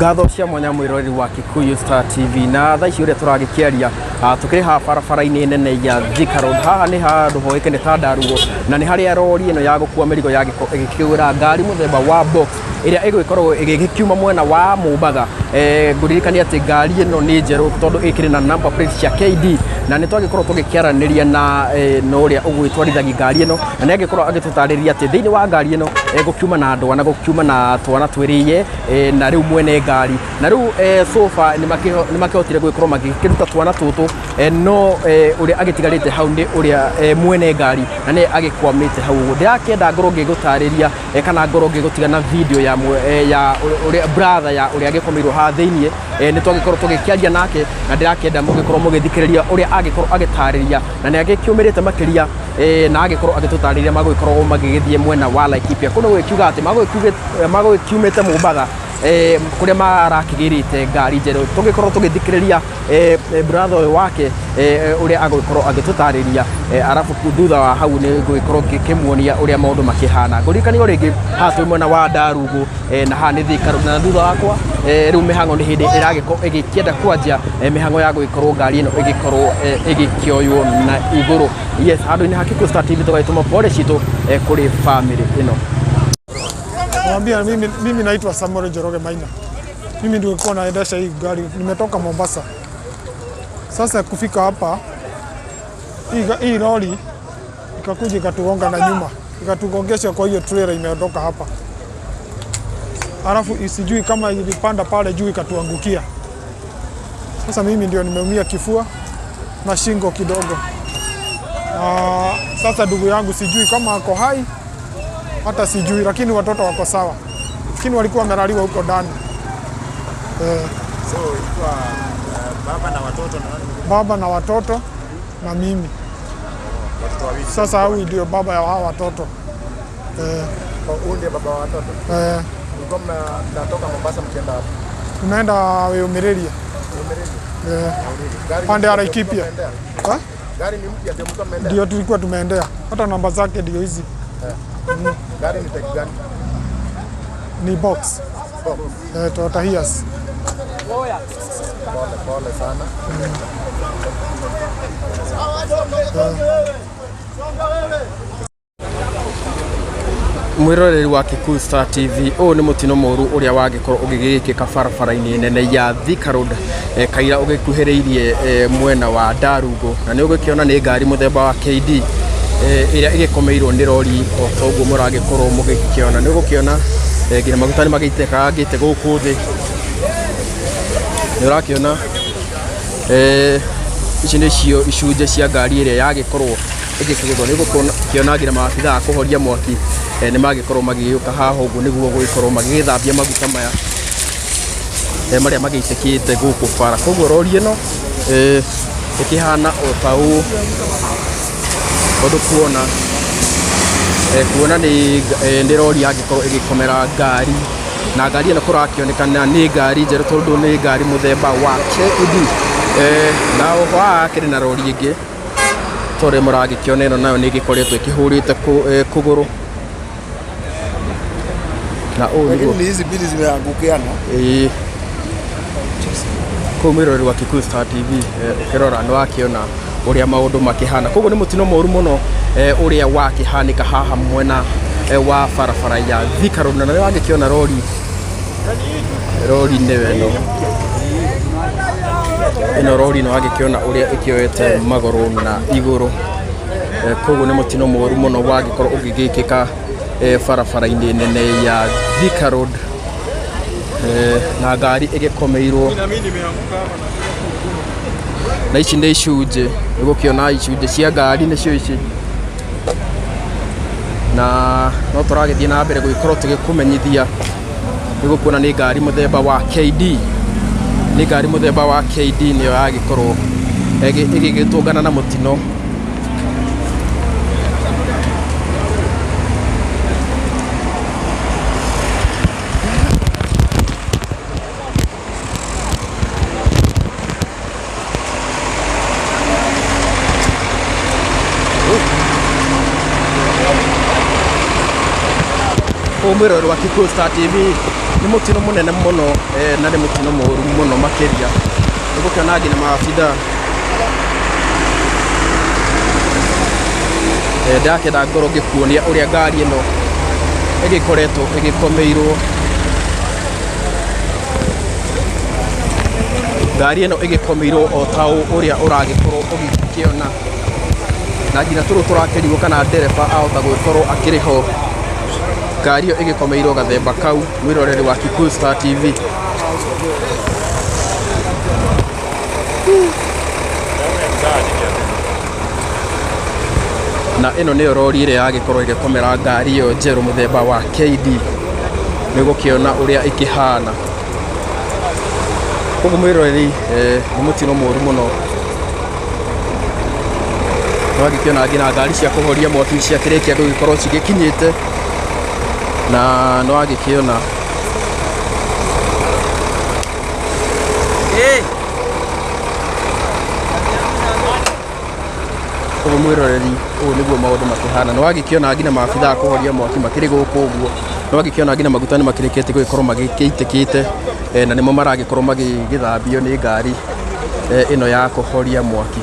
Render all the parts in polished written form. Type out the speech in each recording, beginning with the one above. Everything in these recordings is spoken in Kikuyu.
Ngatho cia mwanya mwĩroreri wa Kikuyu Star TV. Na thaa ici ũrĩa tũragĩkĩaria, tũkĩrĩ haha barabara-inĩ nene ya Thika Road. Haha nĩ handũ hoĩkaine ta Ndarugo, na nĩ harĩa rori ĩno ya gũkua mĩrigo yagĩkorwo ĩgĩkĩgwĩra ngari mũthemba wa box ĩrĩa ĩgũgĩkorwo ĩgĩkiuma mwena wa Mombatha. Ngũririkania atĩ ngari ĩno nĩ njerũ tondũ ĩkĩrĩ na number plate cia KD, na nĩ twagĩkorwo tũgĩkĩaranĩria na ũrĩa ũgũgĩtwarithagia ngari ĩno, na nĩ agĩkorwo agĩtũtarĩria atĩ thĩinĩ wa ngari ĩno gũkiuma na andũ ana, gũkiuma na twana twĩrĩ ye na rĩu mwene ngari. Na rĩu so far nĩ makĩhotire gũgĩkorwo magĩkĩruta twana tũtũ, no ũrĩa agĩtigarĩte hau nĩ ũrĩa mwene ngari, na nĩye agĩkwamĩte hau ũguo. Ndĩrakĩenda ngorwo ngĩgũtarĩria kana ngorwo ngĩgũtiga na video ya ya ũrĩa brother ya ũrĩa agĩkomeirwo haha thĩiniĩ. Nĩ twagĩkorwo tũgĩkĩaria nake, na ndĩrakĩenda mũgĩkorwo mũgĩthikĩrĩria ũrĩa agĩkorwo agĩtarĩria, na nĩ agĩkĩũmĩrĩte makĩria, na agĩkorwo agĩtũtarĩria magũgĩkorwo magĩgĩthiĩ mwena wa Laikipia. Kũu nĩ gũgĩkiuga atĩ magũgĩkiumĩte Mombatha, kũrĩa marakĩgĩrĩte ngari njerũ. Tũgĩkorwo tũgĩthikĩrĩria brother ũyũ wake ũrĩa agũgĩkorwo agĩtũtarĩria, arabu thutha wa hau nĩ ngũgĩkorwo ngĩkĩmuonia ũrĩa maũndũ makĩhana. Ngũririkania o rĩngĩ haha twĩ mwena wa Ndarugu, na haha nĩ Thika Road, na thutha wakwa rĩu mĩhang'o nĩ hĩndĩ ĩragĩkorwo ĩgĩkĩenda kwanjia, mĩhang'o ya gũgĩkorwo ngari ĩno ĩgĩkorwo ĩgĩkĩoywo na igũrũ. Yes, handũ-inĩ ha Kikuyu Star TV tũgagĩtũma pole citũ kũrĩ family ĩno. Mwambia mimi naitwa Samuel Njoroge Maina. Mimi ndio nilikuwa naendesha hii gari, nimetoka Mombasa. Sasa kufika hapa hii lori ikakuja ikatugonga na nyuma, ikatugongesha kwa hiyo trailer imeondoka hapa. Alafu sijui kama ilipanda pale juu ikatuangukia. Sasa mimi ndio nimeumia kifua na shingo kidogo. Na sasa ndugu yangu sijui kama ako hai, hata sijui, lakini watoto wako sawa, lakini walikuwa wamelaliwa huko ndani. So ilikuwa baba na watoto na nani mwingine? Baba na watoto na mimi. Watoto wawili. Sasa huyu ndio baba ya hawa watoto. Oh, huyu ndiye baba wa watoto. Mlikuwa mnatoka Mombasa mkienda wapi? Tunaenda Weumireria. Weumireria. Gari Pande ya ni mpya ndio Laikipia. mlikuwa mnaendea? Ha? Gari ni mpya ndio mlikuwa mnaendea? Ndio tulikuwa tumeendea. Hata namba zake ndio hizi. Gari ni type gani? Ni box. Box. Toyota Hiace. Pole pole sana. Mwiroreri wa Kikuyu Star TV, ũyũ nĩ mũtino mũru ũrĩa wagĩkorwo ũgĩgĩkĩka barabara-inĩ nene ya Thika Road, kaira ũgĩkuhĩrĩirie mwena wa Ndarugo, na nĩ ũgĩkĩona nĩ ngari mũthemba wa KD ĩrĩa ĩgĩkomeirwo nĩ rori o ta ũguo mũragĩkorwo mũgĩkĩona. Nĩ ũgũkĩona nginya maguta nĩ magĩitĩkangĩte gũkũ thĩ, nĩ ũrakĩona ici nĩcio icunjĩ cia ngari ĩrĩa yagĩkorwo ĩgĩkĩgũthwo. Nĩ ũgũkĩona nginya maabithaa a kũhoria mwaki nĩ magĩkorwo magĩgĩũka haha ũguo nĩguo gũgĩkorwo magĩgĩthambia maguta maya marĩa magĩitĩkĩte gũkũ bara. Koguo rori ĩno ĩkĩhana o ta ũũ ũndũ kuona nĩ rori yagĩkorwo ĩgĩkomera ngari, na ngari ĩno kũrakĩonekana nĩ ngari njerũ tondũ nĩ ngari mũthemba wa KD. Na oho haha hakĩrĩ na rori ĩngĩ tondũ mũragĩkĩona ĩno nayo nĩ ĩgĩkoretwo ĩkĩhũrĩte kũgũrũ. Na ũũ nĩguo Lakini hizi mbili zimeangukiana. Ĩĩ. Kũu mwĩroreri wa Kikuyu Star TV, ũkĩrora nĩ wakĩona ũrĩa maũndũ makĩhana. Koguo nĩ mũtino mũru mũno ũrĩa wakĩhanĩka haha mwena wa barabara ya Thika Road, na nĩ wagĩkĩona rori nĩyo ĩno. Ĩno rori nĩ wagĩkĩona ũrĩa ĩkĩoete magũrũ na igũrũ. Koguo nĩ mũtino mũru mũno wagĩkorwo ũgĩgĩkĩka barabara-inĩ nene ya Thika Road, na ngari ĩgĩkomeirwo, na ici nĩ icunjĩ, nĩgũkĩona icunjĩ cia ngari nĩcio ici, na no tũragĩthiĩ na mbere gũgĩkorwo tũgĩkũmenyithia. Nĩgũkuona nĩ ngari mũthemba wa KD, nĩ ngari mũthemba wa KD nĩyo yagĩkorwo ĩgĩgĩtũngana na mũtino. Kũu mwĩroreri wa Kikuyu Star TV. Nĩ mũtino mũnene mũno na nĩ mũtino mũru mũno makĩria. Nĩ gũkĩona nginya maabitha ndakĩenda ngorwo ngĩkuonia ũrĩa ngari ĩno ĩgĩkoretwo ĩgĩkomeirwo. Ngari ĩno ĩgĩkomeirwo o ta ũũ ũrĩa ũragĩkorwo ũgĩkĩona, na nginya tũrũ tũrakĩrigwo kana ndereba ahota gũgĩkorwo akĩrĩ ho. Ngari ĩyo ĩgĩkomeirwo gathemba kau, mwĩroreri wa Kikuyu Star TV. Na ĩno nĩyo rori ĩrĩa yagĩkorwo ĩgĩkomera ngari ĩyo njerũ mũthemba wa KD. Nĩ ũgũkĩona ũrĩa ĩkĩhana. Koguo mwĩroreri, nĩ mũtino mũru mũno. Nĩwagĩkĩona nginya ngari cia kũhoria mwaki ciakĩrĩkia gũgĩkorwo cigĩkinyĩte, na nĩwagĩkĩona Koguo mwĩroreri, ũũ nĩguo maũndũ makĩhana. Nĩ wagĩkĩona nginya maabitha a kũhoria mwaki makĩrĩ gũkũ ũguo. Nĩ wagĩkĩona nginya maguta nĩ makĩrĩkĩtie gũgĩkorwo magĩgĩitĩkĩte na nĩmo maragĩkorwo magĩgĩthambio nĩ ngari ĩno ya kũhoria mwaki.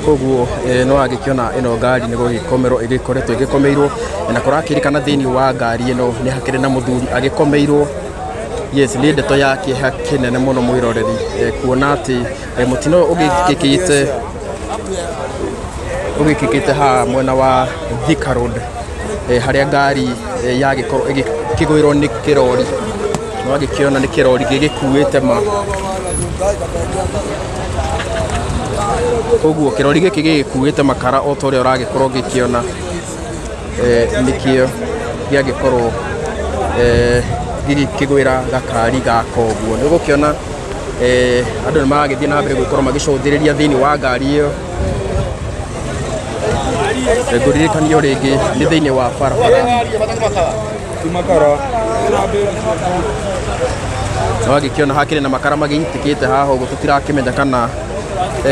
Koguo nĩ wagĩkĩona ĩno ngari nĩ gũgĩkomerwo ĩgĩkoretwo ĩgĩkomeirwo, na kũrakĩrĩkana thĩinĩ wa ngari ĩno nĩ hakĩrĩ na mũthuri agĩkomeirwo. Yes, nĩ ndeto ya kĩeha kĩnene mũno mwĩroreri, kuona atĩ mũtino ũyũ ũgĩkĩkĩte haha mwena wa Thika Road, harĩa ngari yagĩkorwo ĩgĩkĩgwĩrwo nĩ kĩrori. Nĩ wagĩkĩona nĩ kĩrori gĩgĩkuĩte ma. Koguo kĩrori gĩkĩ gĩgĩkuĩte makara o ta ũrĩa ũragĩkorwo ũgĩkĩona, nĩkĩo gĩagĩkorwo gĩgĩkĩgwĩra gakari gaka ũguo. Nĩ ũgũkĩona andũ nĩ maragĩthiĩ na mbere gũkorwo magĩcũthĩrĩria thĩinĩ wa ngari ĩyo. Ngũririkanie o rĩngĩ nĩ thĩinĩ wa barabara. Nĩwagĩkĩona hakĩrĩ na makara magĩitĩkĩte haha ũguo, tũtirakĩmenya kana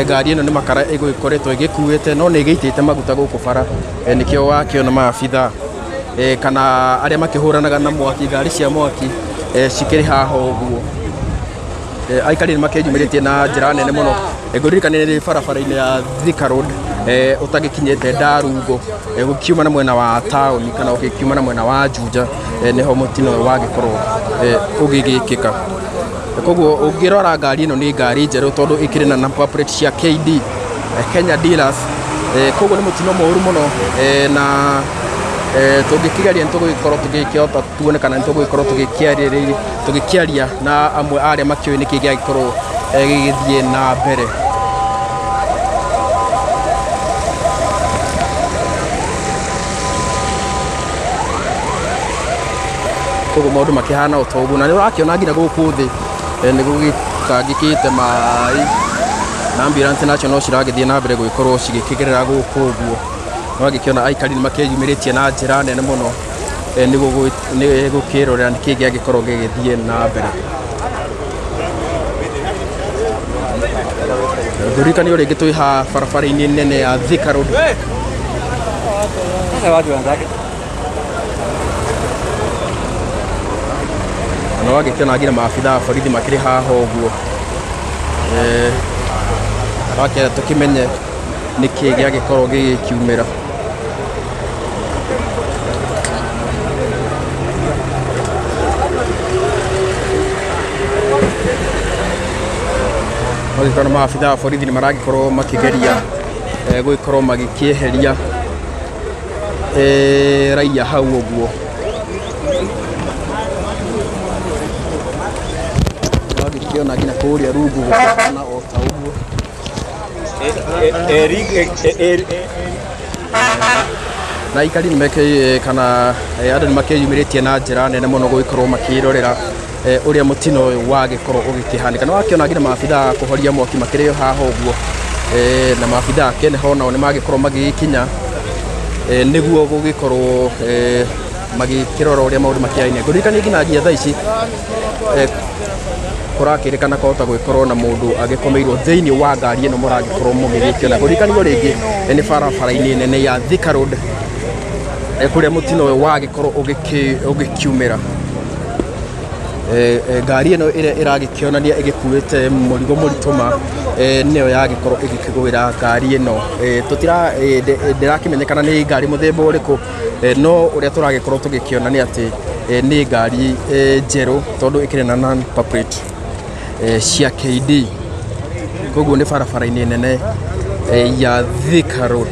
ngari ĩno nĩ makara ĩgũgĩkoretwo ĩgĩkuĩte, no nĩ ĩgĩitĩte maguta gũkũ bara. Nĩkĩo wakĩona maabitha kana arĩa makĩhũranaga na mwaki, ngari cia mwaki cikĩrĩ haha ũguo. Aikari nĩ makĩyumĩrĩtie na njĩra nene mũno. Ngũririkanie nĩ barabara-inĩ ya Thika Road, ũtagĩkinyĩte Ndarungo, ũkiuma na mwena wa taũni kana ũgĩkiuma na mwena wa Juja, nĩho mũtino ũyũ wagĩkorwo ũgĩgĩkĩka. Koguo ũngĩrora ngari ĩno nĩ ngari njerũ tondũ ĩkĩrĩ na number plate cia KD, Kenya Dealers. Koguo nĩ mũtino mũru mũno, na tũngĩkĩgeria nĩ tũgũgĩkorwo tũgĩkĩhota tuone kana nĩ tũgũgĩkorwo tũgĩkĩarĩrĩria tũgĩkĩaria na amwe a arĩa makĩũĩ nĩkĩ gĩagĩkorwo gĩgĩthiĩ na mbere. Koguo maũndũ makĩhana o ta ũguo, na nĩ ũrakĩona nginya gũkũ thĩ nĩ gũgĩtangĩkĩte maĩ, na ambulance nacio no ciragĩthiĩ na mbere gũgĩkorwo cigĩkĩgerera gũkũ ũguo. Nĩ wagĩkĩona aikari nĩ makĩyumĩrĩtie na njĩra nene mũno nĩ gũkĩrorera nĩkĩ gĩagĩkorwo gĩgĩthiĩ na mbere. Ngũririkanie o rĩngĩ twĩ haha barabara-inĩ nene ya Thika Road. Na wagĩkĩona nginya maabitha a borithi makĩrĩ haha ũguo, wakĩenda tũkĩmenye nĩkĩ gĩagĩkorwo gĩgĩkiumĩra. Magĩkorwo maabitha a borithi nĩ maragĩkorwo makĩgeria gũgĩkorwo magĩkĩeheria raia hau ũguo. Ũragĩkĩona nginya kũrĩa rungu gũkĩhana o ta ũguo. Na aikari nĩ meke kana andũ nĩ makĩyumĩrĩtie na njĩra nene mũno gũgĩkorwo makĩrorera ũrĩa mũtino ũyũ wagĩkorwo ũgĩkĩhanĩka. Nĩ wakĩona nginya maabitha a kũhoria mwaki makĩrĩ o haha ũguo, na maabitha a KENHA onao nĩ magĩkorwo magĩgĩkinya. Nĩguo gũgĩkorwo magĩkĩrora ũrĩa maũndũ makĩaine. Ngũririkanie nginyagia thaa ici kũrakĩrĩkana kwahota gũgĩkorwo na mũndũ agĩkomeirwo thĩinĩ wa ngari ĩno mũragĩkorwo mũgĩgĩkĩona. Ngũririkanio rĩngĩ nĩ barabara-inĩ nene ya Thika Road kũrĩa mũtino ũyũ wagĩkorwo ũgĩkiumĩra. Ngari ĩno ĩrĩa ĩragĩkĩonania ĩgĩkuĩte mũrigo mũritũ ma nĩyo yagĩkorwo ĩgĩkĩgwĩra ngari ĩno. Tũtira ndĩrakĩmenyekana nĩ ngari mũthemba ũrĩkũ, no ũrĩa tũragĩkorwo tũgĩkĩona nĩ atĩ nĩ ngari njerũ tondũ ĩkĩrĩ na number plate cia KD. Koguo nĩ barabara-inĩ nene ya Thika Road.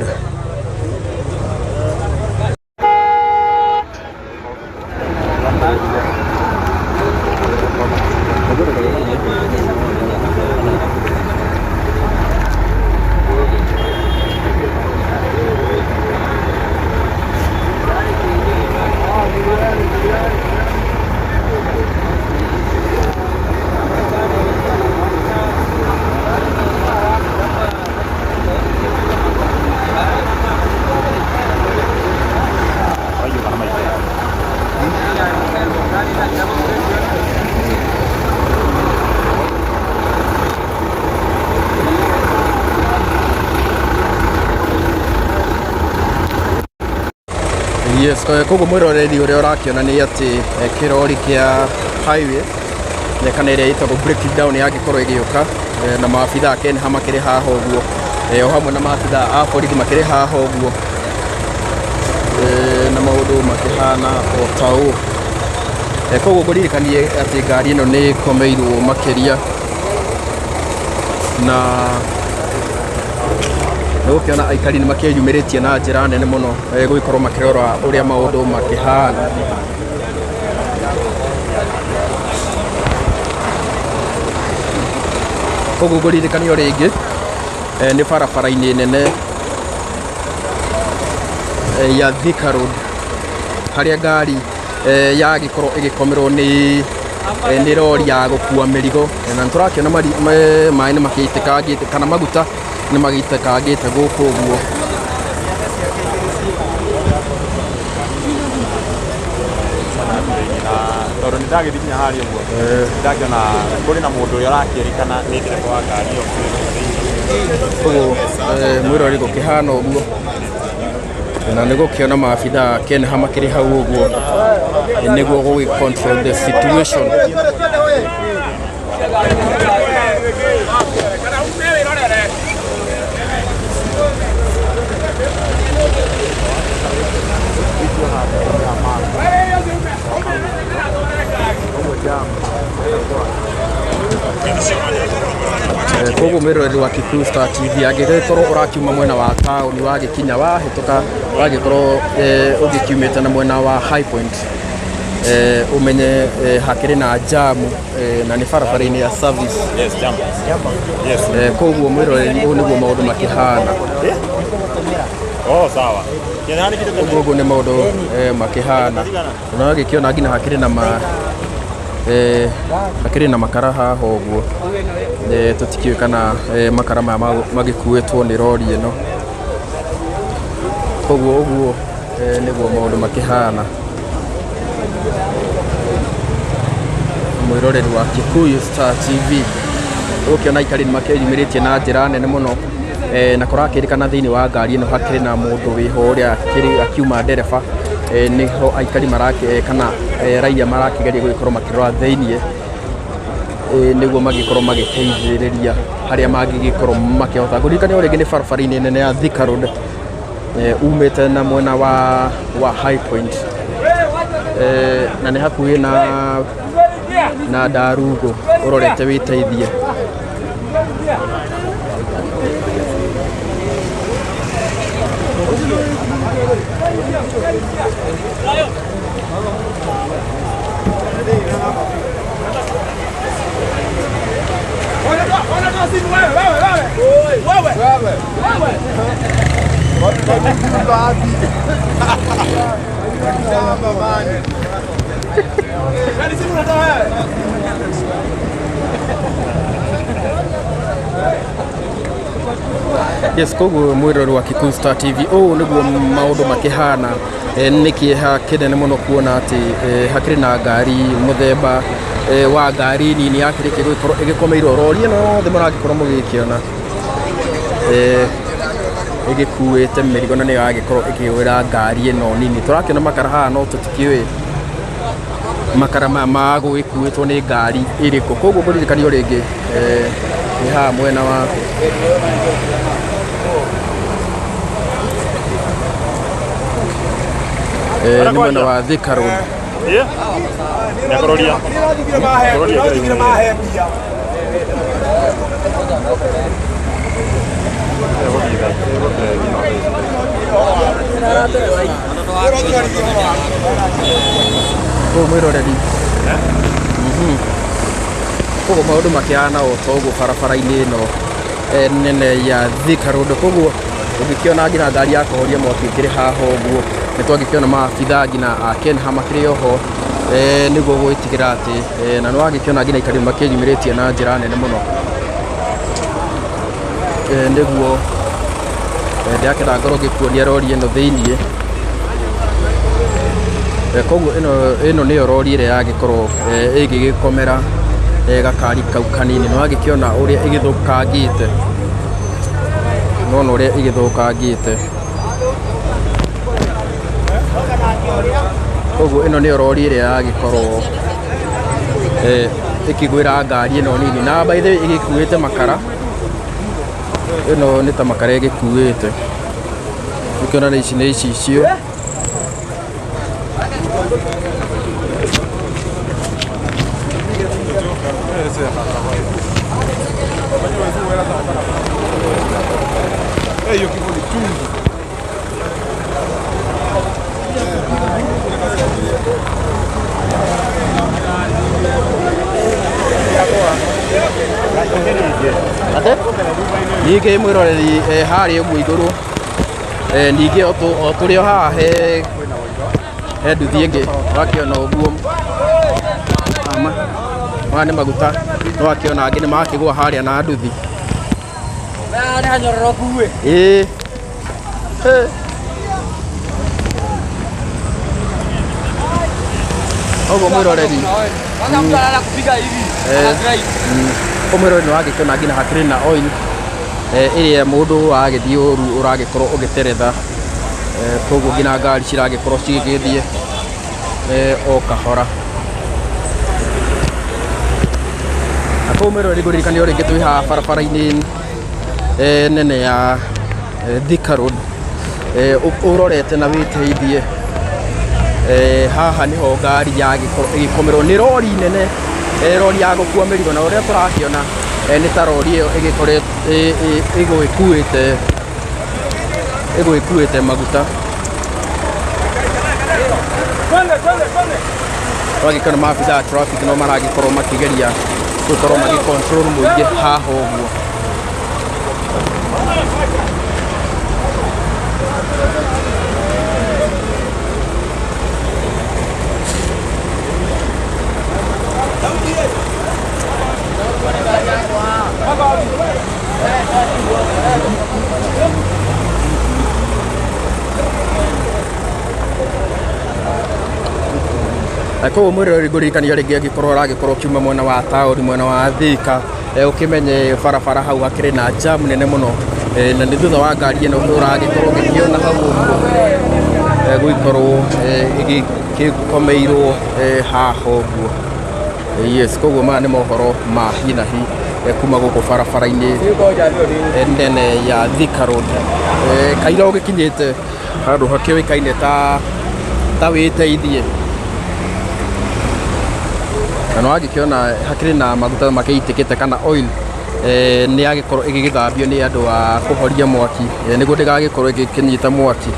Yes, koguo mwĩroreri ũrĩa ũrakĩona nĩ atĩ kĩrori kĩa highway kana ĩrĩa ĩtagwo breakdown yagĩkorwo ĩgĩũka, na maabitha a KENHA makĩrĩ haha ũguo, o hamwe na maabitha a borithi makĩrĩ haha ũguo, na maũndũ makĩhana o ta ũũ. Koguo ngũririkanie atĩ ngari ĩno nĩ ĩkomeirwo makĩria na nĩ gũkĩona aikari nĩ makĩyumĩrĩtie na njĩra nene mũno gũgĩkorwo makĩrora ũrĩa maũndũ makĩhana. Koguo ngũririkanio rĩngĩ nĩ barabara-inĩ nene ya Thika Road harĩa ngari yagĩkorwo ĩgĩkomerwo nĩ rori ya gũkua mĩrigo, na nĩtũrakĩona maĩ nĩ makĩitĩkangĩte kana maguta nĩ magĩitĩkangĩte gũkũ ũguo. Tondũ nĩ ndagĩthiĩ nginya harĩa ũguo ndakĩona kũrĩ na mũndũ ũrĩa ũrakĩrĩkana nĩ ndereba wa ngari ĩyo. Koguo mwĩrori gũkĩhana ũguo, na nĩ gũkĩona maabitha a KENHA makĩrĩ hau ũguo nĩguo gũgĩ control the situation. Koguo mwĩroreri wa Kikuyu Star TV angĩgĩkorwo ũrakiuma mwena wa taũni wagĩkinya wahĩtũka wagĩkorwo ũgĩkiumĩte na mwena wa High Point, ũmenye hakĩrĩ na jamu, na nĩ barabara-inĩ ya service. Yes, jam. Yes. Koguo mwĩroreri ũũ nĩguo maũndũ makĩhana. Oh, sawa. Ũguo ũguo nĩ maũndũ makĩhana. Na ũgĩkĩona nginya hakĩrĩ na ma hakĩrĩ na makara haha ũguo, tũtikĩũĩ kana makara maya magĩkuĩtwo nĩ rori ĩno. Koguo ũguo nĩguo maũndũ makĩhana. Mwĩroreri wa Kikuyu Star TV ũgũkĩona aikari nĩ makĩyumĩrĩtie na njĩra nene mũno, na kũrakĩrĩkana thĩinĩ wa ngari ĩno hakĩrĩ na mũndũ wĩho ũrĩa akiuma ndereba, nĩho aikari kana raia marakĩgeria gũgĩkorwo makĩrora thĩinĩ, nĩguo magĩkorwo magĩteithĩrĩria harĩa mangĩgĩkorwo makĩhota. Ngũririkania o rĩngĩ nĩ barabara-inĩ nene ya Thika Road, umĩte na mwena wa High Point, na nĩ hakuhĩ na Ndarugo ũrorete wĩteithie. Yes, koguo mwirori wa Kikuyu Star TV, ũũ nĩguo maũndũ makĩhana. Nĩ kĩeha kĩnene mũno kuona atĩ hakĩrĩ na ngari mũthemba wa ngari nini yakĩrĩkia gũgĩkorwo ĩgĩkomeirwo rori ĩno yothe mũragĩkorwo mũgĩkĩona ĩgĩkuĩte mĩrigo na nĩyo yagĩkorwo ĩkĩgwĩra ngari ĩno nini. Tũrakĩona makara haha no tũtikĩũĩ makara maya magũgĩkuĩtwo nĩ ngari ĩrĩkũ. Koguo ngũririkania o rĩngĩ nĩ haha mwena wa nĩ mwena wa Thika Road. Kũu mwĩroreri. Koguo maũndũ makĩhana o ta ũguo barabara-inĩ ĩno nene ya Thika Road. Koguo ũngĩkĩona nginya ngari ya kũhoria mwaki ĩkĩrĩ haha ũguo, nĩ twagĩkĩona maabitha nginya a KENHA makĩrĩ oho nĩguo gũgĩtigĩra atĩ na nĩ wagĩkĩona nginya aikari makĩyumĩrĩtie na njĩra nene mũno nĩguo ndĩrakĩenda ngorwo ngĩkuonia rori ĩno thĩiniĩ. Koguo ĩno nĩyo rori ĩrĩa yagĩkorwo ĩgĩgĩkomera gakari kau kanini. Nĩ wagĩkĩona ũrĩa ĩgĩthũkangĩte, nĩwona ũrĩa ĩgĩthũkangĩte. Koguo ĩno nĩyo rori ĩrĩa yagĩkorwo ĩkĩgwĩra ngari ĩno nini, na by the way ĩgĩkuĩte makara. Ĩno nĩ ta makara ĩgĩkuĩte, ũkĩona nĩ ici nĩ icicio. Ningĩ mwĩroreri harĩa ũguo igũrũ, ningĩ o tũrĩ o haha he nduthi ĩngĩ wakĩona ũguo maya nĩ maguta, nĩwakĩona angĩ nĩ makĩgũa harĩa na nduthi. Ĩĩ. Ũguo mwĩroreri. Ũguo mwĩroreri nĩ wagĩkĩona nginya hakĩrĩ na oil ĩrĩa mũndũ agĩthiĩ ũru ũragĩkorwo ũgĩteretha, koguo nginya ngari ciragĩkorwo cigĩgĩthiĩ o kahora. Na kũu mwĩroreri ngũririkania o rĩngĩ twĩ haha barabara-inĩ nene ya Thika Road, ũrorete na wĩteithie. Haha nĩho ngari yagĩkorwo ĩgĩkomerwo nĩ rori nene, rori ya gũkua mĩrigo, na ũrĩa tũrakĩona nĩ ta rori ĩyo ĩgũgĩkuĩte ĩgũgĩkuĩte maguta. Twagĩkĩona maabitha a traffic no maragĩkorwo makĩgeria gũkorwo magĩ control mũingĩ haha ũguo. Koguo mwĩroreri ngũririkania rĩngĩ angĩkorwo ũragĩkorwo ũkiuma mwena wa taũni mwena wa Thika, ũkĩmenye barabara hau hakĩrĩ na jam nene mũno, na nĩ thutha wa ngari ĩno ũragĩkorwo ũgĩkĩona hau ũguo gũgĩkorwo ĩgĩkomeirwo haha ũguo. Yes, koguo maya nĩ mohoro ma hi na hi kuma gũkũ barabara-inĩ nene ya Thika Road. Kaira ũgĩkinyĩte handũ hakĩũĩkaine ta wĩteithie, na nĩ wagĩkĩona hakĩrĩ na maguta makĩitĩkĩte kana oil, nĩ yagĩkorwo ĩgĩgĩthambio nĩ andũ a kũhoria mwaki nĩguo ndĩgagĩkorwo ĩgĩkĩnyita mwaki.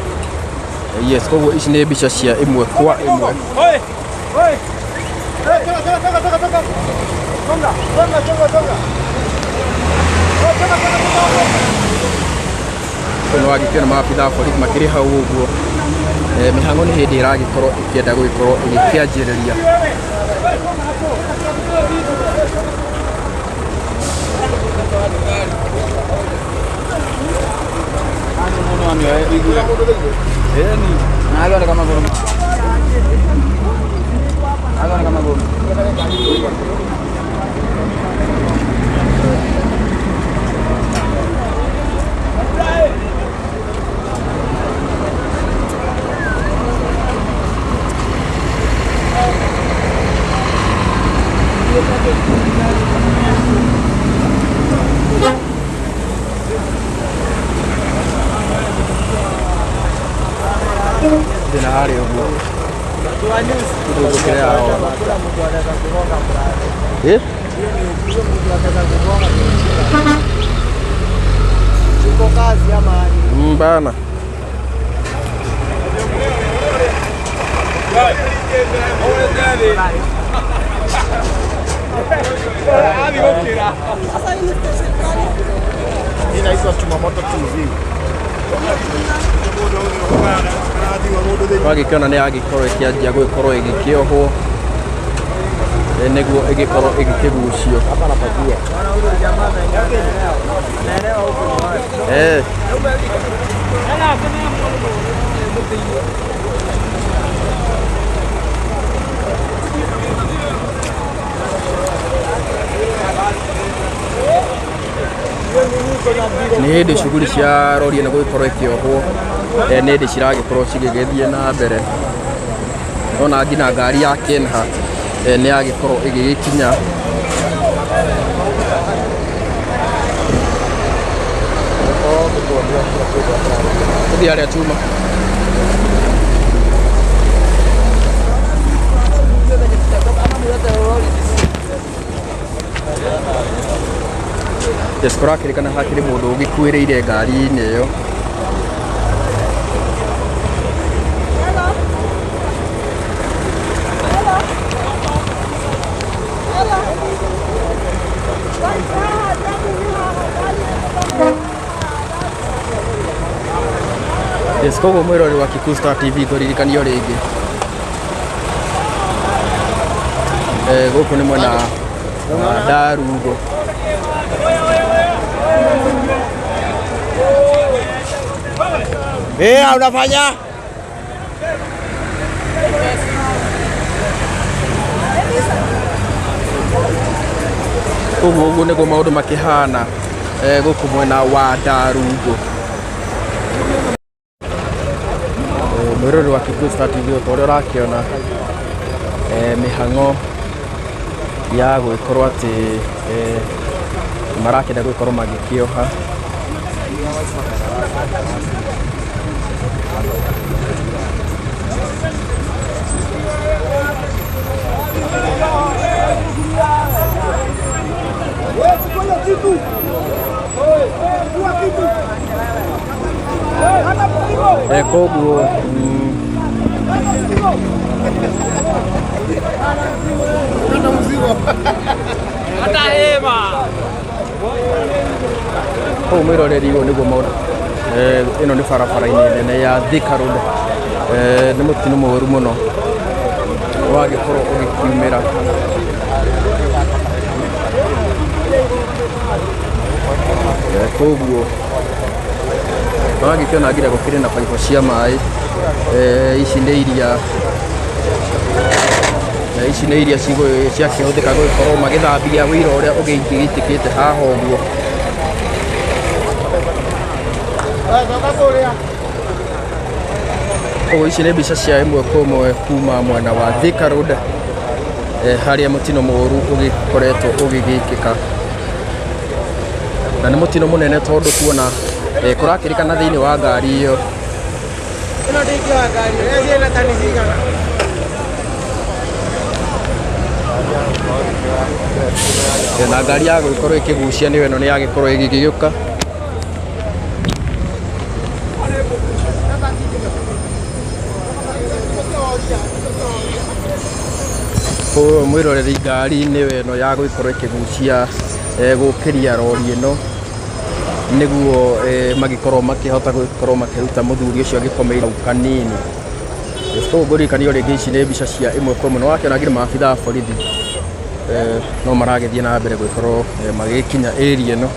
Yes, koguo ici nĩ mbica cia ĩmwe kwa ĩmwe. Nĩ wagĩkĩona maabitha a borithi makĩrĩ hau ũguo. Mĩhang'o nĩ hĩndĩ ĩragĩkorwo ĩkĩenda gũgĩkorwo ĩgĩkĩanjĩrĩria. Thĩna harĩa ũguo tũgũkĩrĩa eh bana. Inaitwa Chumamoto TV. Wagĩkĩona nĩ yagĩkorwo ĩkĩanjia gũgĩkorwo ĩgĩkĩohwo nĩguo ĩgĩkorwo ĩgĩkĩgucio. Nĩ hĩndĩ shughuli cia rori ĩno gũgĩkorwo ĩkĩohwo nĩ hĩndĩ ciragĩkorwo cigĩgĩthiĩ na mbere. Ona nginya ngari ya Kenha nĩ yagĩkorwo ĩgĩgĩkinya. Tũthiĩ harĩa chuma. Yes, kũrakĩrĩkana hakĩrĩ mũndũ ũgĩkuĩrĩire ngari-inĩ ĩyo. Yes, koguo mwĩroreri wa Kikuyu Star TV ngũririkanio rĩngĩ gũkũ nĩ mwena wa Ndarugo. Unafanya? Koguo ũguo nĩguo maũndũ makĩhana gũkũ mwena wa Ndarugo. Mwĩroreri wa Kikuyu Star TV o ta ũrĩa ũrakĩona mĩhang'o ya gwĩkorwo atĩ marakĩenda gwĩkorwo magĩkĩoha. Koguo kũu mwĩroreri ũyũ nĩguo maũndũ. Ĩno nĩ barabara-inĩ nene ya Thika Road. Nĩ mũtino mũũru mũno wagĩkorwo ũgĩkiumĩra. Koguo wagĩkĩona nginya gũkĩrĩ na baibũ cia maĩ. Ici nĩ iria ici nĩ iria ciakĩhũthĩka gũgĩkorwo magĩthambia wĩira ũrĩa ũgĩitĩkĩte haha ũguo. Koguo ici nĩ mbica cia ĩmwe kwa ĩmwe kuma mwena wa Thika Road harĩa mũtino mũũru ũgĩkoretwo ũgĩgĩkĩka. Na nĩ mũtino mũnene tondũ kuona kũrakĩrĩkana thĩinĩ wa ngari ĩyo. Na ngari ya gũgĩkorwo ĩkĩgucia nĩyo ĩno nĩ yagĩkorwo ĩgĩgĩũka. Koguo mwĩroreri ngari nĩyo ĩno ya gũgĩkorwo ĩkĩgucia gũkĩria rori ĩno nĩguo magĩkorwo makĩhota gũkorwo makĩruta mũthuri ũcio agĩkomeire hau kanini. Koguo ngũririkanio rĩngĩ ici nĩ mbica cia ĩmwe kwa ĩmwe. Nĩ wakĩona nginya maabitha a borithi no maragĩthiĩ na mbere gũgĩkorwo magĩgĩkinya area ĩno.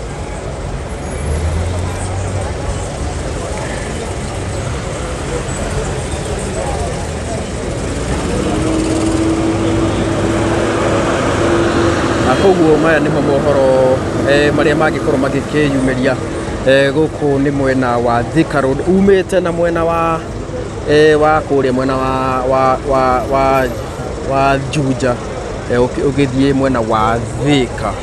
Koguo maya nĩmo mohoro marĩa mangĩkorwo magĩkĩyumĩria gũkũ nĩ mwena wa Thika Road umĩte na mwena wa wa kũrĩa mwena wa wa wa wa wa Juja ũgĩthiĩ mwena wa Thika.